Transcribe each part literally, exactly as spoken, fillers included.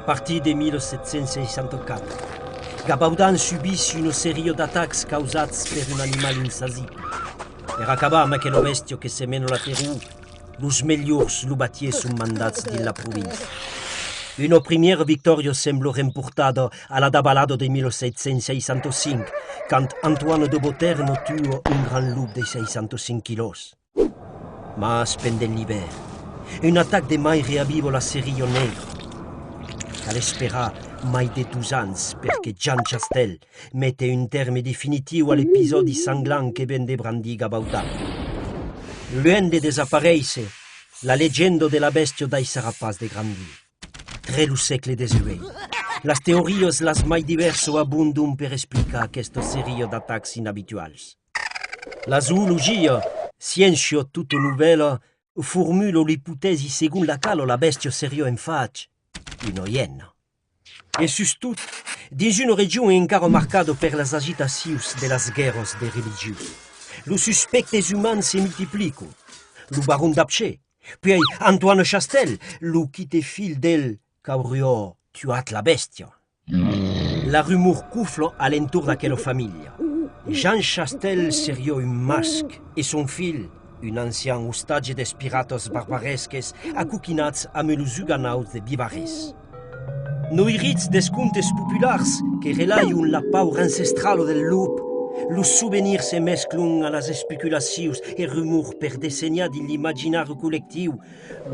Partir de mil sèt cents seissanta quatre, Gavaudan subís una seria d'atacs causats per un animal insasible. Per acabar amb aquela bèstia que semena la terror, los melhors lobatiers son mandats dins la província. Una primièra victòria sembla remportada a la davalada de mil sèt cents seissanta cinc, quand Antoine de Boterne tua un grand lop de seissanta cinc quilòs. Mas pendent l'ivèrn, un atac de mai reaviva la seria negra. Cal esperar mai de dos ans per que Jean Chastel mete un tèrme definitiu a l'episòdi sanglant que ven de brandir Gavaudan. Luènh de desaparéisser, la legenda de la bèstia daissarà pas de grandir. Tre lo sègle dètz-e-uèch, las teorias las mai divèrsas abondan per explicar aquesta seria d'atacs inabituals. La zoologia, sciéncia tota novèla, formula l'ipotèsi segon la quala la bèstia seriá en fach una iena. E sustot, dins una region encara marcada per las agitacions de las guèrras de religion, los suspèctes umans se multiplican. Lo baron Dapcher, puèi Antoine Chastel, lo quite filh del qu'auriá tuat la bèstia. La rumor cofla a l'entorn d'aquela familha. Jean Chastel seriá un masc e son filh, un ancian ostatge dels piratas barbaresques acoquinats amb los uganauts de Bivarés. Noirits dels contes populars que relayan la paur ancestrala del lop, los sovenirs se mesclan a las especulacions e rumors per dessenhar dins l'imaginari collectiu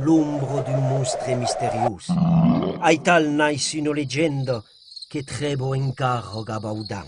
l'ombra d'un monstre misteriós. Aital nais una legenda que trèba encara Gavaudan.